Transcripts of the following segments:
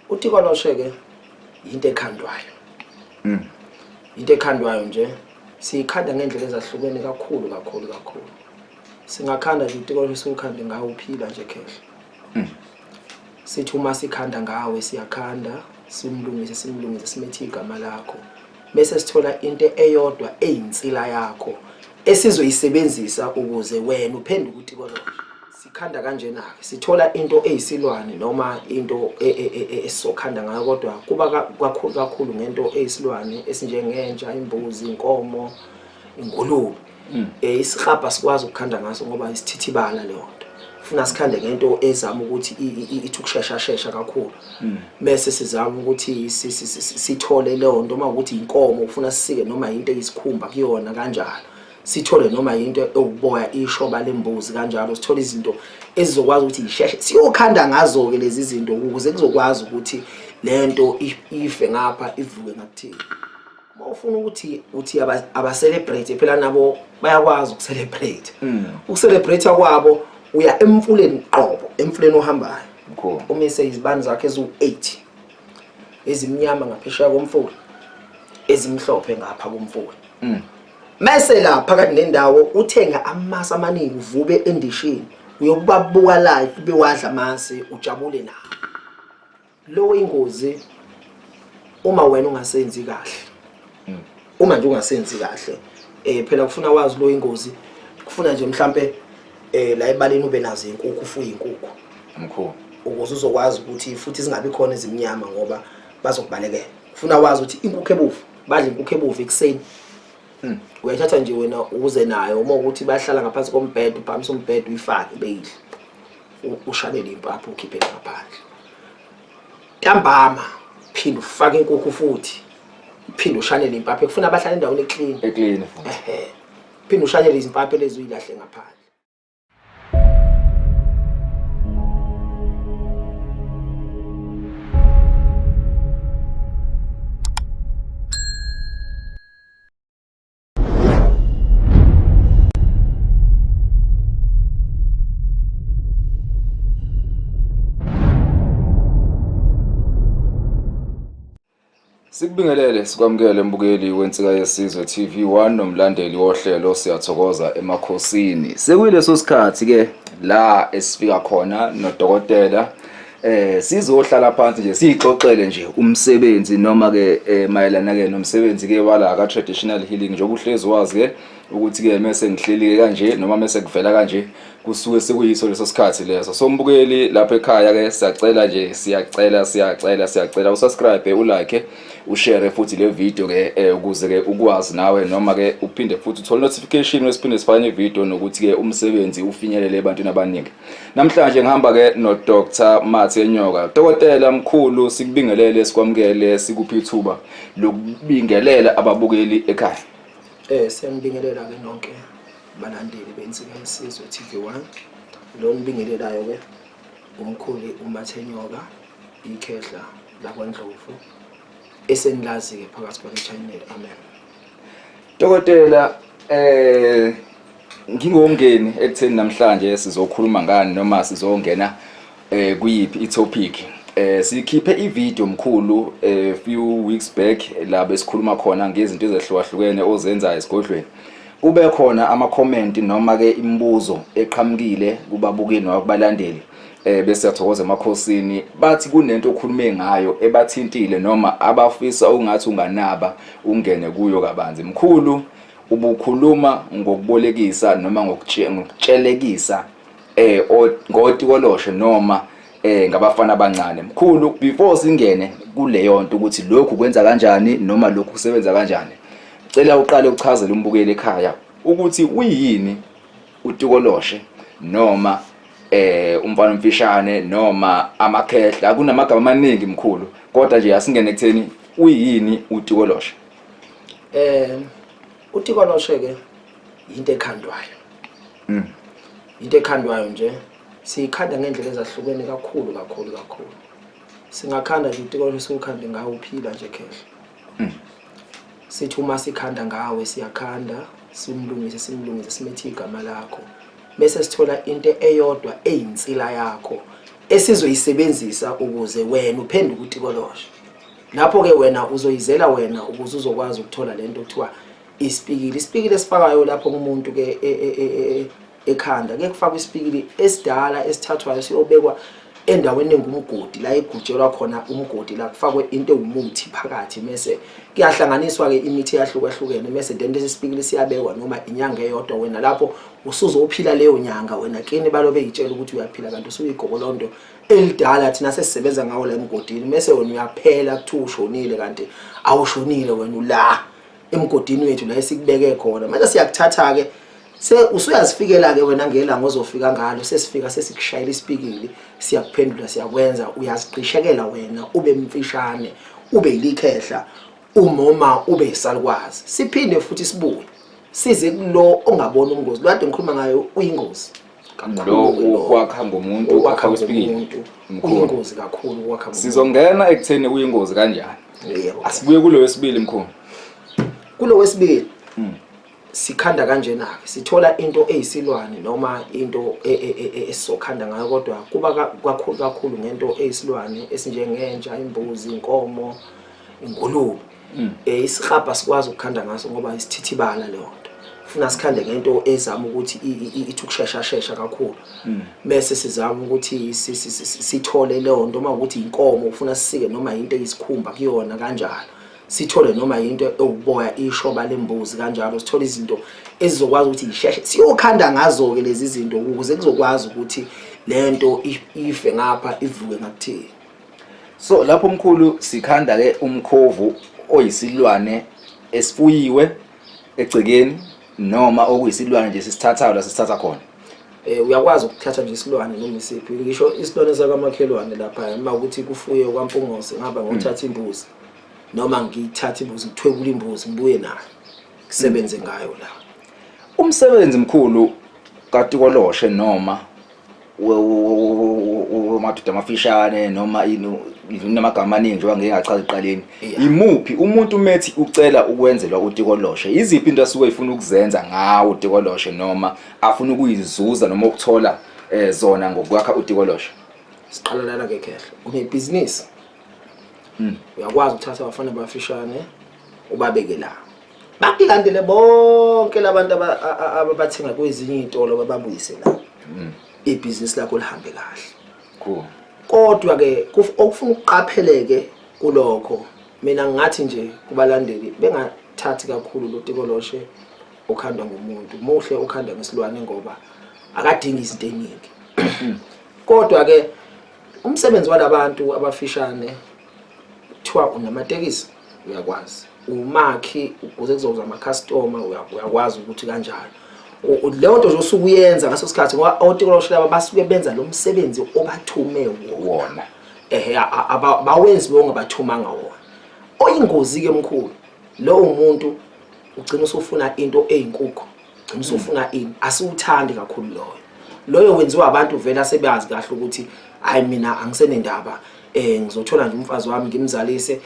Utikoloshe ke into ekhandwayo. Into ekhandwayo nje siyikhanda ngendlela ezahlukene kakhulu kakhulu kakhulu. Singakhanda nje utikoloshe siwukhande ngawe uphila nje khehla. Sithi uma sikhanda ngawe siyakhanda simlungise simlungise simethe igama lakho. Bese sithola into eyodwa eyinsila yakho esizoyisebenzisa ukuze wena uphenduke utikoloshe. Sikhanda kanjena-ke sithola into eyisilwane noma into esizokhanda ngayo kodwa kuba kakhulu kakhulu ngento eyisilwane esinjengenja, imbuzi, inkomo, ingulube. Isiklabha sikwazi ukukhanda ngaso ngoba isithithibala leyo nto. Funa sikhande ngento ezama ukuthi ithi ukushesha shesha kakhulu. Bese sizama ukuthi sithole leyo nto uma ukuthi inkomo ufuna sisike noma into eyisikhumba kuyona kanjalo. Sithole noma into ewuboya ishoba lembuzi kanjalo sithole izinto ezizokwazi ukuthi isheshe siyokhanda ngazo ke lezi zinto ukuze kuzokwazi ukuthi lento ife ngapha ivuke ngakuthini. Uma ufuna ukuthi uthi aba celebrate phela nabo bayakwazi ukucelebrate. Ukucelebrate kwabo uya emfuleni qobo, emfuleni ohambayo. Umise izibani zakhe eziwu-8 ezimnyama ngaphesheya komfula, ezimhlophe ngapha komfula. Mese la phakathi nendawo uthenga amasi amaningi uvube endishini uyokubabuka live bewadla amasi ujabule nawo. Lo ingozi uma wena ungasenzi kahle. Uma nje ungasenzi kahle phela kufuna wazi lo ingozi kufuna nje mhlambe la ebaleni ube nazo inkukhu ufuye inkukhu. Mkhulu. Ukuze uzokwazi ukuthi futhi zingabi khona ezimnyama ngoba bazokubalekela. Kufuna wazi ukuthi inkukhu ebovu badla inkukhu ebovu ekuseni. Uyayithatha nje wena uze nayo uma ukuthi bahlala ngaphansi kombhedo uphakamisa umbhedo uyifake beyidle. Ushanele impaphu ukhiphe ngaphandle. Ntambama phinde ufake inkukhu futhi. Phinde ushanele impaphu kufuna abahlala endaweni eclean. Eclean futhi. Ehhe. Phinde ushanele izimpaphu lezi uyilahle ngaphandle. Sikubingelele sikwamukele mbukeli weNsika Yesizwe TV1 nomlandeli wohlelo siyathokoza emakhosini. Sekuyileso sikhathi ke la esifika khona nodokotela sizohlala phansi nje siyixoxele nje umsebenzi noma ke mayelana ke nomsebenzi ke wala ka traditional healing njengoba uhlezi wazi ke ukuthi ke mase ngihleli ke kanje noma mase kuvela kanje kusuke sekuyiso leso sikhathi leso. So mbukeli lapha ekhaya ke siyacela nje siyacela siyacela siyacela usubscribe ulike ushare futhi le video ke ukuze ke ukwazi nawe noma ke uphinde futhi uthole notification wesiphinde sifanye video nokuthi ke umsebenzi ufinyelele ebantwini abaningi. Namhlanje ngihamba ke no Dr Mathe Nyoka. Dokotela mkhulu sikubingelele sikwamukele sikuphi ithuba lokubingelela ababukeli ekhaya. Siyanibingelela ke nonke balandeli beNsika Yesizwe TV1. Lo nibingelelayo ke umkhulu uMathenyoka ikhehla lakwaNdlovu esenilazi ke phakathi kwale channel. Amen. Dokotela ngingongeni ekutheni namhlanje sizokhuluma ngani noma sizongena kuyiphi itopic. Sikhiphe ivideo mkhulu few weeks back la besikhuluma khona ngezinto ezehlukahlukene ozenzayo esigodlweni. Kube khona ama comment noma ke imibuzo eqhamukile kubabukeli noma kubalandeli besiyathokoza emakhosini bathi kunento okhulume ngayo ebathintile noma abafisa ungathi unganaba ungene kuyo kabanzi. Mkhulu ubukhuluma ngokubolekisa noma ngokutshelekisa ngotikoloshe noma ngabafana abancane. Mkhulu before singene kuleyo nto ukuthi lokhu kwenza kanjani noma lokhu kusebenza kanjani, cela uqale uchazele umbukeli ekhaya ukuthi uyini utikoloshe noma umfana omfishane noma amakhehla. Kunamagama amaningi mkhulu, kodwa nje asingene ekutheni uyini utikoloshe. Utikoloshe ke into ekhandwayo. Into ekhandwayo nje siyikhanda ngendlela ezahlukene kakhulu kakhulu kakhulu. Singakhanda nje utikoloshe siwukhande ngawe uphila nje khehla. Sithi uma sikhanda ngawe siyakhanda simlungise simlungise simethe igama lakho. Bese sithola into eyodwa eyinsila yakho. Esizoyisebenzisa ukuze wena uphenduke utikoloshe. Lapho-ke wena uzoyizela wena ukuze uzokwazi ukuthola lento okuthiwa isipikili. Isipikili esifakayo lapho kumuntu-ke e, e, e, ekhanda kuye kufakwe isipikili esidala esithathwayo siyobekwa endaweni engumgodi la egutshelwa khona umgodi la kufakwe into ewumuthi phakathi mese kuyahlanganiswa-ke imithi eyahlukahlukene mese then lesi sipikili siyabekwa noma inyanga eyodwa wena lapho usuzophila leyo nyanga wena kini balobe yitshela ukuthi uyaphila kanti usuyigobolondo elidala thina sesisebenza ngawo la emgodini mese wena uyaphela kuthiwa ushonile kanti awushonile wena ula emgodini wethu la esikubeke khona manje siyakuthatha-ke se usuyazifikela-ke wena ngelanga ozofika ngalo sesifika sesikushayela isipikili siyakuphendula siyakwenza uyaziqishekela wena ube mfishane ube yilikhehla umoma ube yisalukwazi siphinde futhi sibuye size kulo ongabona umngozi lo kade ngikhuluma ngayo uyingozi lo ukwakha ngomuntu ukwakha ngomuntu uyingozi kakhulu ukwakha ngomuntu sizongena ekutheni uyingozi kanjani yebo asibuye kulo wesibili mkhulu kulo wesibili hmm. sikhanda kanjena-ke sithola into eyisilwane noma into e, e, e, esizokhanda ngayo kodwa kuba kakhulu kakhulu ngento eyisilwane esinjengenja imbuzi inkomo ingulube mm. eh isihabha sikwazi ukukhanda ngaso ngoba isithithibala leyo nto funa sikhande ngento ezama ukuthi ithi ukushesha shesha kakhulu mm. bese sizama ukuthi sithole leyo nto uma ukuthi inkomo ufuna sisike noma into eyisikhumba kuyona kanjalo sithole noma into ewuboya ishoba lembuzi kanjalo sithole izinto ezizokwazi ukuthi isheshe siyokhanda ngazo ke lezi zinto ukuze kuzokwazi ukuthi lento ife ngapha ivuke ngakuthini So lapho mkhulu sikhanda ke umkhovu oyisilwane esifuyiwe egcekeni noma okuyisilwane nje sisithathayo la sisithatha khona. Eh uyakwazi ukuthatha nje isilwane noma isiphi ngisho isilwane sakamakhelwane lapha uma ukuthi kufuye kwaMpungose ngihamba ngothatha imbuzi noma ngithatha imbuzi ngithwebule imbuzi ngibuye nayo ngisebenze ngayo la. Umsebenzi mkhulu katikoloshe noma madoda amafishane noma ini namagama amaningi njengoba ngeke ngachaza ekuqaleni imuphi umuntu methi ucela ukwenzelwa utikoloshe iziphi into asuke efuna ukuzenza ngawo utikoloshe noma afuna ukuyizuza noma ukuthola eh, zona ngokwakha utikoloshe siqala lana ke khehla unebhizinisi hmm. uyakwazi ukuthatha abafana abafishane ubabeke la bakulandele bonke labantu abathenga kwezinye iy'tolo bababuyise la mm. ibhizinisi lakho lihambe kahle cool kodwa ke okufuna ukuqapheleke kulokho mina ngingathi nje kubalandeli bengathathi kakhulu lo tikoloshe okhandwa ngumuntu muhle okhanda ngesilwane ngoba akadingi izinto eziningi kodwa ke umsebenzi walabantu abafishane kuthiwa unamatekisi uyakwazi umakhi ukuze kuzoza amakhastoma uyakwazi ukuthi kanjalo leyo nto nje osuke uyenza ngaso sikhathi ngoba otikoloshe laba basuke benza lo msebenzi obathume wona ehe abawenzi bongabathumanga wona oyingozi-ke mkhulu lowo muntu ugcina usufuna into eyinkukhu gcina usufuna ini asiwuthandi kakhulu loyo loyo wenziwa abantu vele asebazi kahle ukuthi hayi mina angisenendaba eh ngizothola nje umfazi wami ngimzalise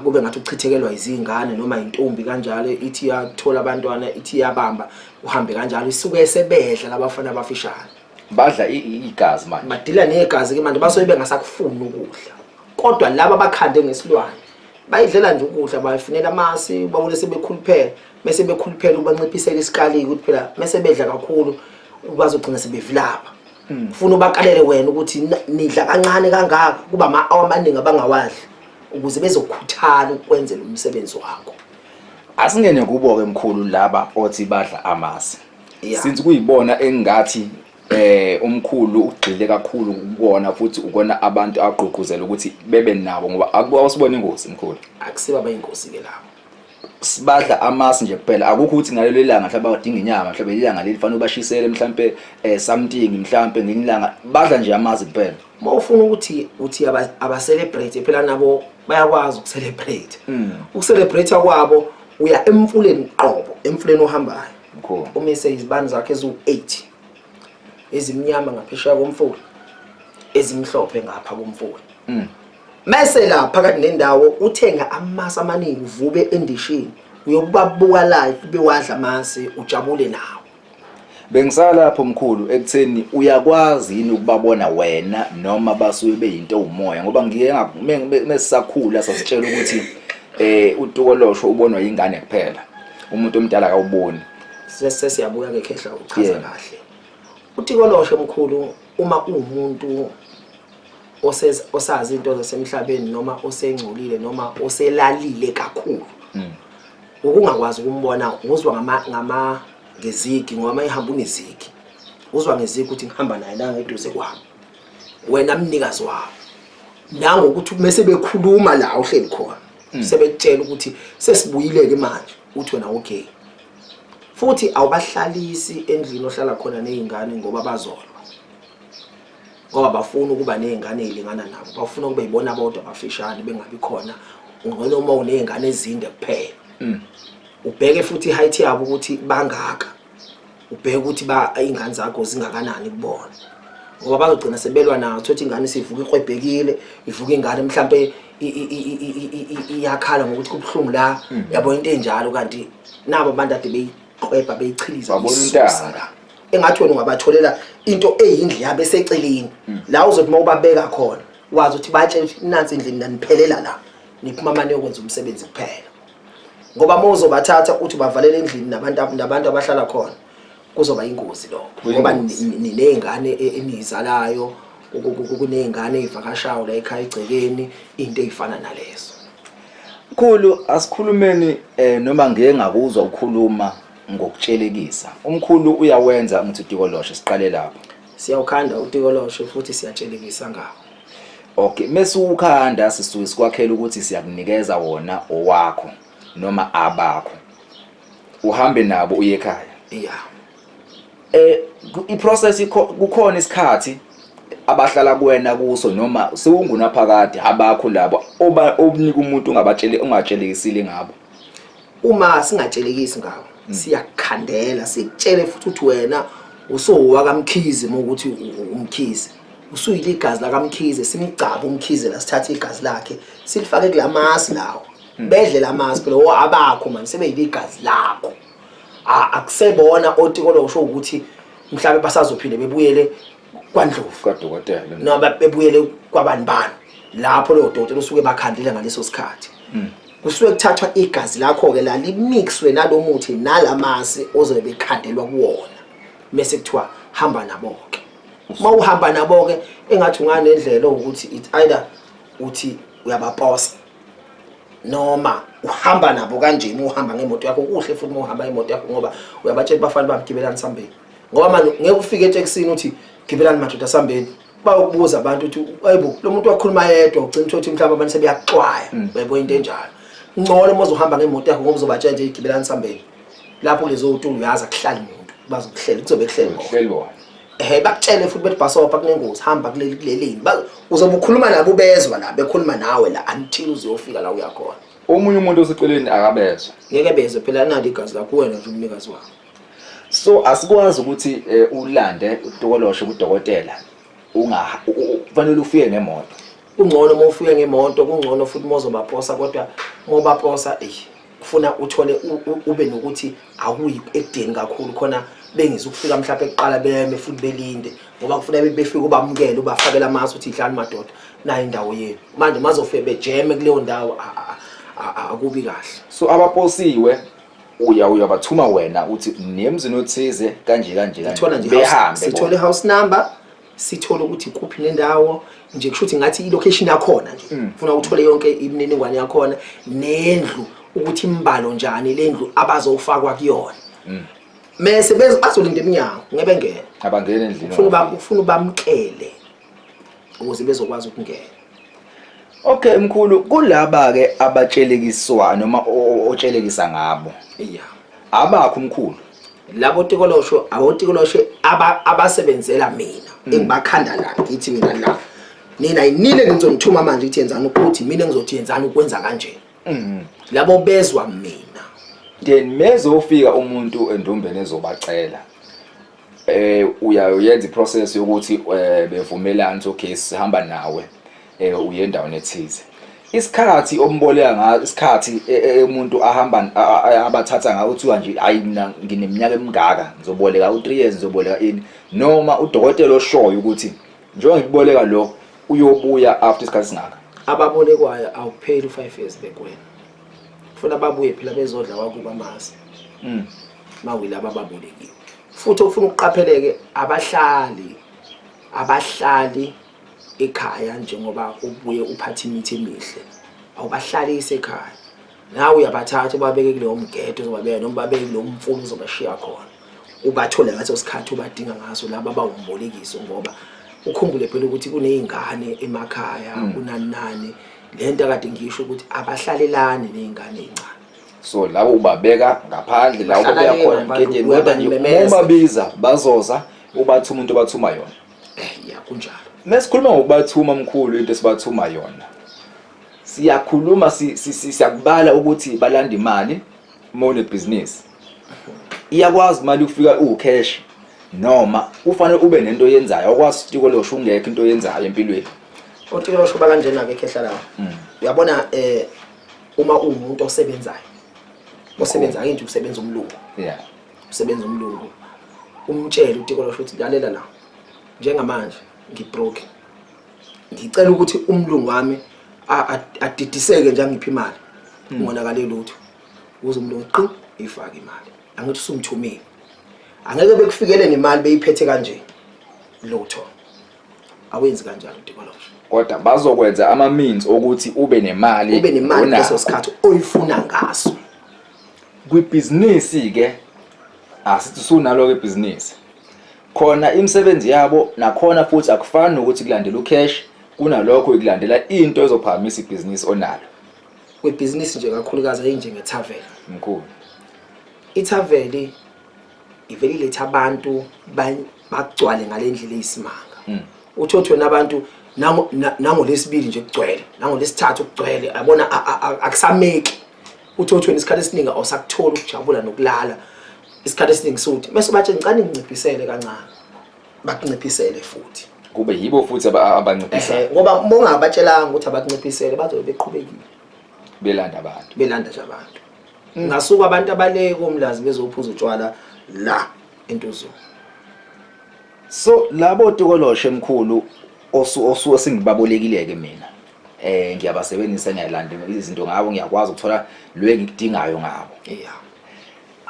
kube ngathi uchithekelwa izingane noma intombi kanjalo ithi yathola abantwana ithi yabamba uhambe kanjalo isuke sebedla labafana abafishane badla igazi manje badila negazi ke manje basuke bengasakufuni ukudla kodwa laba bakhande ngesilwane bayidlela nje ukudla bayifunela amasi babone sebekhuluphela mese bekhuluphela ubanciphisela isikali ukuthi phela mese bedla kakhulu bazogcina sebevilapha hmm. ufuna ubakalele wena ukuthi nidla kancane kangaka kuba ama-hour amaningi abangawadli ukuze bezokhuthala ukwenzela umsebenzi wakho asingene kubo-ke mkhulu laba othi badla amasi since kuyibona engathi eh umkhulu ugxile kakhulu kubona futhi ukona abantu agqugquzela ukuthi bebe nabo ngoba akuwasibona ingozi mkhulu akusiba bayingozi ke labo sibadla amasi nje kuphela akukho ukuthi ngalelo ilanga mhlawumbe badinga inyama mhlawumbe ilanga leli fanele ubashisele mhlawumbe eh something mhlawumbe ngelinye ilanga badla nje amasi kuphela uma ufuna ukuthi uthi aba celebrate phela nabo bayakwazi ukucelebrate mm. ukucelebrate kwabo uya emfuleni qobo emfuleni ohambayo umise izibani zakhe eziwu-8 ezimnyama ngaphesheya komfula ezimhlophe ngapha komfula mm. Mese la phakathi nendawo uthenga amasi amaningi uvube endishini uyokubabuka live bewadla amasi ujabule nawo. Bengisalapho mkhulu ekutheni uyakwazi yini ukubabona wena noma basuke beyinto umoya ngoba ngiye mesisakhula sasitshela ukuthi utukolosho ubonwa yingane kuphela umuntu omdala akawuboni. Sesiyabuya ke khehla uchaza kahle. Utikoloshe mkhulu uma uwumuntu osazi into zasemhlabeni noma osengcolile noma oselalile kakhulu. Ukungakwazi ukumbona uzwa ngama ngama ngezigi ngoba uma ehamba unezigi uzwa ngezigi ukuthi ngihamba naye la ngeduze kwami wena mnikazi wabo nangokuthi mese bekhuluma la uhleli khona sebekutshela ukuthi sesibuyile ke manje uthi wena okay futhi awubahlalisi endlini ohlala khona nezingane ngoba bazolwa ngoba bafuna ukuba nezingane ezilingana nabo bafuna ukube yibona bodwa bafishane bengabi khona ungcono uma unezingane ezinde kuphela ubheke futhi i-height yabo ukuthi bangaka ubheke ukuthi ba ingane zakho zingakanani kubona ngoba bazogcina sebelwa nawo thothi ingane sivuka ikrwebhekile ivuka ingane mhlambe iyakhala ngokuthi kubuhlungu la yabo into enjalo kanti nabo abantu ade beyiqwebha beyichiliza Babona beyisusa intanga. la engathi wena ungabatholela into eyindlu yabo eseceleni la uzothi uma ubabeka khona wazi ukuthi batshele ukuthi nansi endlini naniphelela la niphuma mane yokwenza umsebenzi kuphela ngoba uma uzobathatha uthi ubavalele endlini nabantu abahlala khona kuzoba ingozi lokho ngoba Kuyingozi. niney'ngane eniyizalayo kuney'ngane ey'vakashayo la ekhaya egcekeni into ey'fana nalezo. Mkhulu asikhulumeni noma ngeke ngakuzwa ukhuluma ngokutshelekisa. Umkhulu uyawenza ngithi utikoloshe siqale lapho. Siyawukhanda utikoloshe futhi siyatshelekisa ngawo. Okay, mesiwukhanda sisuke sikwakhela ukuthi siyakunikeza wona owakho noma abakho. Uhambe nabo uye ekhaya. Yeah. I-process kukhona isikhathi abahlala kuwena kuso noma sewungunaphakade abakho labo oba obunika umuntu ungabatshele ungatshelekisile ngabo. Uma singatshelekisi ngawo siyakukhandela sikutshele futhi ukuthi wena usuwa kaMkhize uma ukuthi uMkhize usuyile igazi lakaMkhize simgcabe uMkhize la sithathe igazi lakhe silifake kulamasi lawo bedle lamasi phela o abakho manje sebeyile igazi lakho akusebona otikolosho ukuthi mhlawumbe basazophinde bebuyele kwaNdlovu Kwadokotela. noma bebuyele kwabani bani lapho lowo dokotela usuke bakhandile ngaleso sikhathi kusuke kuthathwa igazi lakho ke la limixwe nalomuthi nalamasi ozobe bekhandelwa kuwona mase kuthiwa hamba nabo ke uma uhamba nabo ke engathi unganendlela ukuthi it either uthi uyabaposa noma uhamba nabo kanjeni uhamba ngemoto yakho kuhle futhi uma uhamba ngemoto yakho ngoba uyabatshela bafana bami gibelani sambeni ngoba manje ngeke ufike etekisini uthi gibelani madoda sambeni bayokubuza abantu ukuthi ayibo lo muntu wakhuluma yedwa ugcina uthi mhlawumbe abantu sebeyakuxwaya uyayibona into enjalo ngcono uma uzohamba ngemoto yakho ngoba uzobatshela nje gibelani sambeni lapho kulezo utulo uyazi akuhlali muntu bazokuhlela kuzobe kuhleli bona Hleli bona. Bakutshele futhi bethi bhasopa kunengozi hamba kuleli kulelini uzobe ukhuluma nabo ubezwa la bekhuluma nawe la until uzofika la uya khona. Omunye umuntu oseceleni akabezwa. Ngeke bezwe phela nalo igazi lakho wena nje umnikazi wakho. So asikwazi ukuthi ulande utokoloshe kudokotela unga kufanele ufike ngemoto. Kungcono uma ufike ngemoto kungcono futhi uma uzobaposa kodwa uma ubaposa kufuna uthole ube nokuthi akuyi ekudeni kakhulu khona bengizwe ukufika mhlawumbe ekuqala beme futhi belinde ngoba kufuna befike ubamukele ubafakele amasu ukuthi idlani madoda nayo indawo yenu manje mazofike bejeme kuleyo ndawo akubi kahle. So abaposiwe uyabathuma wena uthi nemzini othize kanje kanje kanje. Sithola nje behambe sithole bona. house number sithole ukuthi kuphi nendawo nje kusho ukuthi ngathi i-location yakhona nje ufuna uthole yonke imininingwane yakhona nendlu ukuthi imbalo njani lendlu abazofakwa kuyona mese bazolinda eminyango ngeke bengene Abangena endlini. Ufuna ubamkele ukuze bezokwazi ukungena. Okay mkhulu kulaba ke abatshelekiswa noma otshelekisa ngabo. Yeah. Abakho mkhulu. Labo tikolosho abotikolosho abasebenzela mina engibakhanda la ngithi mina la nina yinile ngizonithuma manje ukuthi yenzani ukuthi mina ngizothi yenzani ukwenza kanje. Labo bezwa mina. Then mezofika umuntu endumbeni ezobacela uyayenza iprocess yokuthi bevumelana ukuthi okay sihamba nawe uye endaweni ethize. Isikhathi omboleka ngaso, isikhathi umuntu ahamba abathatha ngawo, kuthiwa nje hayi mina ngineminyaka emingaka ngizoboleka u-3 years, ngizoboleka ini, noma udokotela oshoyo ukuthi njengoba ngikuboleka lo uyobuya after isikhathi esingaka. Ababolekwayo awupheli u-5 years bekwena, kufuna babuye phela bezodla kwakuba amasi mawilaba ababolekiwe. Futhi okufuna ukuqapheleke, abahlali ekhaya njengoba ubuye uphathe imithi emihle, awubahlalisi ekhaya, nawe uyabathatha ubabeke kuleyo mgedo uzobabeka, noma ubabeke kuleyo mfulo uzobashiya khona, ubathole ngaso sikhathi ubadinga ngaso laba abawumbolekiso. Ngoba ukhumbule phela ukuthi kuney'ngane emakhaya, kunani nani, le nto akade ngisho ukuthi abahlalelani ney'ngane ey'ncane. So labo ubabeka ngaphandle la Bahlala ubabeka le khona ngaphandle, emgedeni, kodwa nje uma uyabamemeza. ubabiza bazoza, ubathuma umuntu obathuma yona. Ya, kunjalo. Mesikhuluma ngokubathuma mkhulu, into esibathuma yona, siyakhuluma siyakubala ukuthi balanda imali. Uma unebhizinisi, iyakwazi imali ukufika uwu-cash, noma kufanele ube nento oyenzayo? Awukwazi utikoloshe ungekho into oyenzayo empilweni. Otikoloshe uba kanjena-ke, khehla lawo. Uyabona, uma uwumuntu osebenzayo, osebenzayo nje, usebenza umlungu, usebenza umlungu, umtshele utikoloshe ukuthi lalela la, njengamanje ngibroke, ngicela ukuthi umlungu wami adidiseke nje angiphe imali, ungonakale lutho, ukuze umlungu qi ifake imali. Angithi usumthumile, angeke bekufikele nemali beyiphethe kanje, lutho, awenzi kanjalo utikoloshe. Kodwa bazokwenza ama-means okuthi ube nemali. Ube nemali onayo. Leso sikhathi oyifuna ngaso. Kwibhizinisi ke, asithi usunalo ke ibhizinisi, khona imisebenzi yabo nakhona futhi akufani nokuthi kulandela ucash, kunalokho ikulandela into ezophakamisa ibhizinisi onalo. Kwibhizinisi nje kakhulukazi ayinjengethaveni. Mkhulu. Ithaveni ivele iletha abantu bagcwale ngale ndlela eyisimanga. Uthi wena abantu nangolesibili nje kugcwele, nangolesithathu kugcwele, yabona, akusameki. Uthi wena isikhathi esiningi awusakutholi ukujabula nokulala isikhathi esiningi, suthi bese bathi ngicane nginciphisele kancane, bakunciphisele futhi. Kube yibo futhi abanciphisayo. Ngoba uma ungabatshelanga ukuthi abakunciphisele, bazobe beqhubekile belanda abantu. Belanda nje abantu. Ngasuka abantu abale koMlazi bezophuza utshwala la eNtuzuma. So labo tikoloshe mkhulu osu sengibabolekile ke mina, ngiyabasebenzisa, ngiyalanda izinto ngabo, ngiyakwazi ukuthola lo engikudingayo ngabo.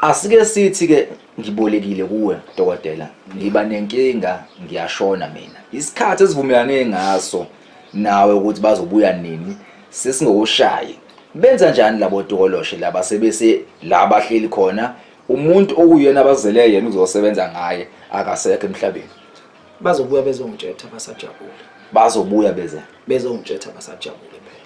Asike sithi ke ngibolekile kuwe dokotela, ngiba nenkinga, ngiyashona mina, isikhathi esivumelane ngaso nawe ukuthi bazobuya nini sesingokoshayi, benza njani labo tikoloshe laba sebese la bahleli khona, umuntu okuyena abazele yena uzosebenza ngaye akasekho emhlabeni? Bazobuya bezongitshetha basajabule. Bazobuya beze bezongitshetha basajabule phela.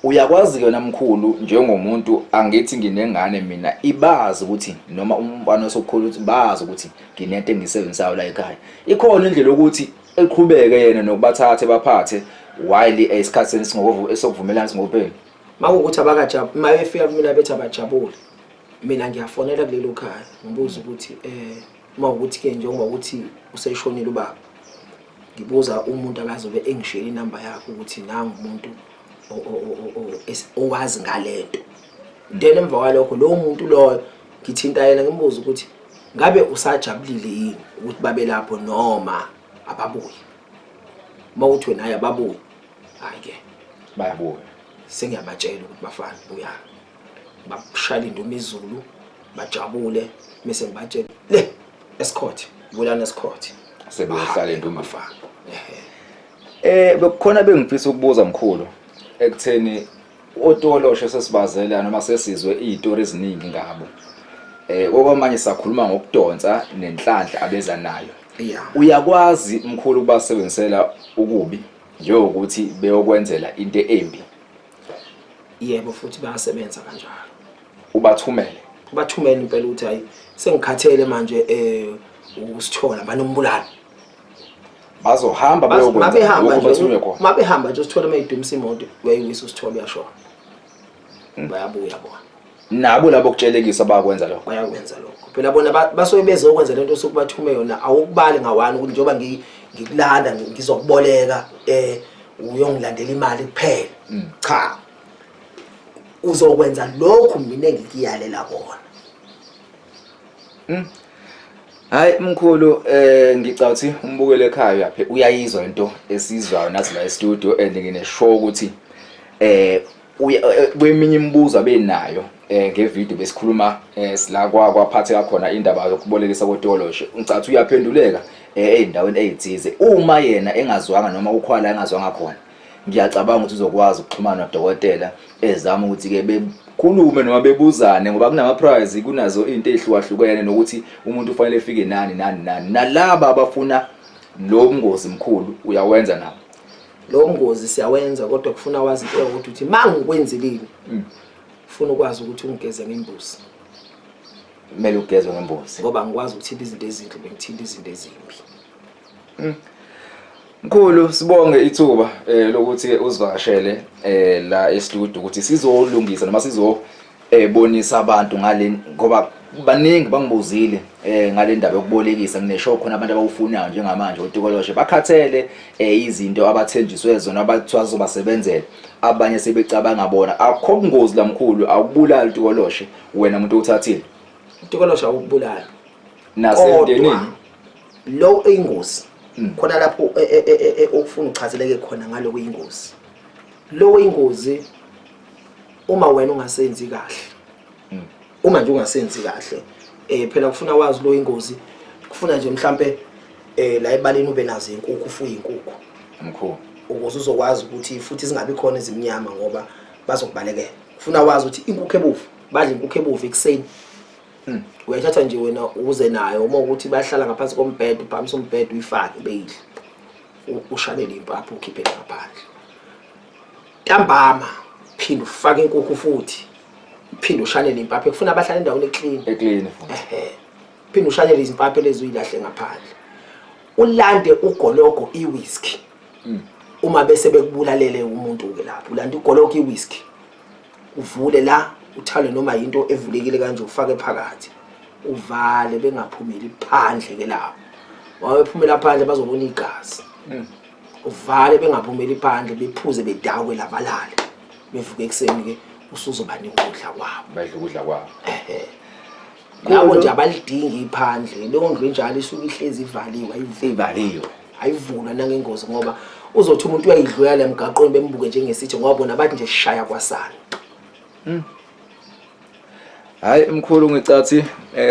Uyakwazi ke wena mkhulu njengomuntu, angithi nginengane mina, ibazi ukuthi noma umfana osokhula ukuthi bazi ukuthi nginento engiyisebenzisayo la ekhaya, ikhona indlela yokuthi eqhubeke yena nokubathathe baphathe while esikhathini esokuvumelana singokuphela? Makuwukuthi abakajabuli, uma befika kumina bethi abajabule, mina ngiyafonela kulelo khaya, ngibuza ukuthi uma ukuthi ke njengoba ukuthi useshonile ubaba, ngibuza umuntu akazobe engishiyele inamba yakhe ukuthi nangu umuntu owazi ngalento. Then emva kwalokho lowo muntu loyo ngithinta yena, ngimbuza ukuthi ngabe usajabulile yini ukuthi babe lapho noma ababuye. Uma uthi wena hayi ababuye, hayi ke bayabuya. Sengiyabatshela ukuthi bafana buyani, bashayela indumezulu, bajabule, bese ngibatshela le escort, bulana escort. Sebeyohlala endumbeni. Bafana, ehe. Bekukhona bengifisa ukubuza mkhulu ekutheni otoloshe sesibazela noma sesizwe izitori eziningi ngabo. Okwamanje sakhuluma ngokudonsa nenhlanhla abeza nayo. Uyakwazi mkhulu ukubasebenzisela ukubi njengokuthi beyokwenzela into embi? Yebo, futhi bayasebenza kanjalo. Ubathumele. Ubathumele impela ukuthi hayi sengikhathele manje, usithola banombulala. Bazohamba beyokwenza mabehamba lokho nje bathunywe khona. Mabehamba nje usithola mayidumisa imoto, uyayiwisa usithola uyashona. Bayabuya bona. Nabo labo kutshelekisa bakwenza lokho. Bayakwenza lokho. Phela bona basuke bezokwenza lento osuke bathume yona, awukubali ngawani ukuthi njengoba ngikulanda ngizokuboleka. Uyongilandela imali kuphela. Cha. Uzokwenza lokhu mina engikuyalela kona. Hayi mkhulu, ngicabanga ukuthi umbukeli ekhaya uyaphe uyayizwa into esizwayo nathi la e-studio, and ngine-sure ukuthi kweminye imibuzo abenayo ngevideo besikhuluma sila kwa kwaphatheka khona indaba yokubolekisa kotikoloshe, ngicabanga ukuthi uyaphenduleka ey'ndaweni ey'thize. Uma yena engazwanga noma kukhona la engazwanga khona, ngiyacabanga ukuthi uzokwazi ukuxhumana nodokotela, ezama ukuthi-ke bekhulume noma bebuzane, ngoba kunama-prize, kunazo iy'nto ey'hlukahlukene, nokuthi umuntu ufanele efike nani nani nani. Nalaba abafuna lo mngozi, mkhulu, uyawenza nabo? Lo mngozi siyawenza, kodwa kufuna wazi into eyodwa, ukuthi uma ngikwenzelile, ufuna ukwazi ukuthi ungigeze ngembuzi. Kumele ugezwe ngembuzi? Ngoba ngikwazi ukuthinta izinto ezinhle, bengithinta izinto ezimbi. Mkhulu, sibonge ithuba lokuthi uzivakashele la e-studio ukuthi sizolungisa noma sizo bonisa abantu ngale, ngoba baningi bangibuzile ngale ndaba yokubolekisa. Ngine-sure khona abantu abawufunayo njengamanje otikoloshe bakhathele izinto abathenjiswe zona, abathiwa zizobasebenzela. Abanye sebecabanga bona akukho bungozi la, mkhulu, awukubulali utikoloshe wena umuntu owuthathile? Utikoloshe awukubulali. Nasemndenini? Kodwa lo eyingozi khona lapho okufuna uchazeleke khona ngaloko ingozi, lo ingozi uma wena ungasenzi kahle, uma nje ungasenzi kahle, phela kufuna wazi lo ingozi, kufuna nje mhlambe la ebaleni ube nazo inkukhu, ufuye inkukhu. Mkhulu. Ukuze uzokwazi ukuthi futhi zingabi khona ezimnyama, ngoba bazokubalekela. Kufuna wazi ukuthi inkukhu ebovu, badla inkukhu ebovu ekuseni. Uyayithatha nje wena uze nayo, uma ukuthi bahlala ngaphansi kombhedo, uphakamisa umbhedo, uyifake beyidle, ushanele impapho, ukhiphe ngaphandle. Ntambama phinde ufake inkukhu futhi, phinde ushanele impapho. Kufuna abahlala endaweni e-clean. E-clean futhi. Ehe, phinde ushanele izimpapho lezi, uyilahle ngaphandle, ulande ugologo i-whisky. Uma bese bekubulalele umuntu-ke lapho, ulanda ugologo i-whisky, uvule la, uthale noma yinto evulekile kanje, ufake phakathi, uvale, bengaphumeli phandle ke lapho. Wabephumela phandle bazobona igazi. Uvale, bengaphumeli phandle, bephuze, bedakwe, labalale, bevuke ekuseni ke, usuzobanika ukudla kwabo. Badla ukudla kwabo. Labo nje abalidingi iphandle. Leyo ndlu enjalo isuke ihlezi ivaliwe, ayivulwa. Ivaliwe. Ayivulwa nangengozi, ngoba uzothi umuntu uyayidlula la emgaqweni, bembuke njengesithe, ngoba bona bathi nje shaya kwasana. Hayi mkhulu, ngicathi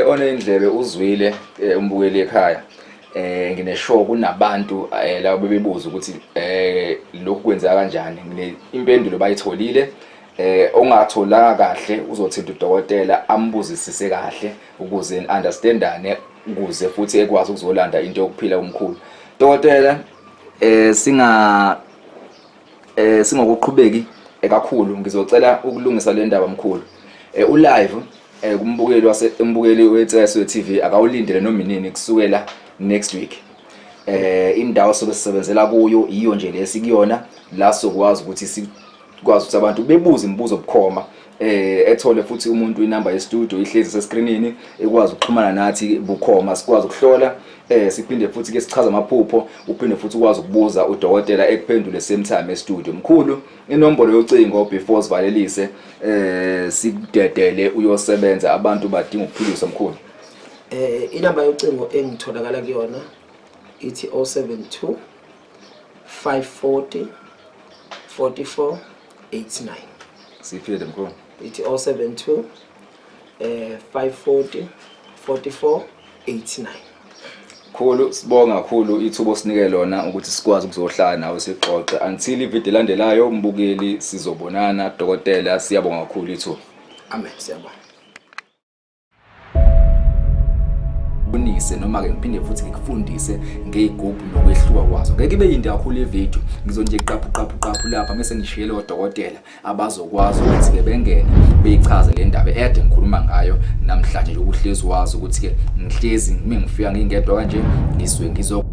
onendlebe uzwile, umbukeli ekhaya. Ngine-sure kunabantu labo bebebuza ukuthi lokhu kwenzeka kanjani. Ngine impendulo bayitholile. Ongatholanga kahle uzothinta udokotela, ambuzisise kahle ukuze understandane, ukuze futhi ekwazi ukuzolanda into yokuphila umkhulu. Dokotela, singokuqhubeki kakhulu, ngizocela ukulungisa le ndaba, mkhulu. U-live kumbukeli wase umbukeli weTSO TV akawulindele noma inini kusukela next week. Indawo sobe sisebenzela kuyo iyo nje lesi kuyona la, sokwazi ukuthi sikwazi ukuthi abantu bebuze imibuzo bukhoma, ethole futhi umuntu inamba ye-studio ihlezi sescreenini, ekwazi ukuxhumana nathi bukhoma, sikwazi ukuhlola, siphinde futhi ke sichaza amaphupho, uphinde futhi ukwazi ukubuza udokotela ekuphendule same time e-studio. Mkhulu, inombolo yocingo before sivalelise, sikudedele uyosebenza, abantu badinga ukuphiliswa, mkhulu. Inamba yocingo engitholakala kuyona ithi 072 540 44 89. Siphinde, mkhulu. Ithi 072 540 44 89. Khulu, sibonga kakhulu ithuba osinike lona ukuthi sikwazi ukuzohlala nawe sixoxe. Until ivideo elandelayo, mbukeli, sizobonana. Dokotela, siyabonga kakhulu ithuba. Amen, siyabonga. Bonise noma ke ngiphinde futhi ngikufundise ngey'gubhu nokwehluka kwazo. Ngeke ibe yinde kakhulu ividiyo, ngizonje qaphu qaphu qaphu lapha, mese ngishiyele odokotela abazokwazi ukuthi-ke bengene beyichaze le ndaba ede ngikhuluma ngayo namhlanje, yokuhlezi wazi ukuthi-ke ngihlezi ngime ngifika ngingedwa kanje ngisuke ngizo.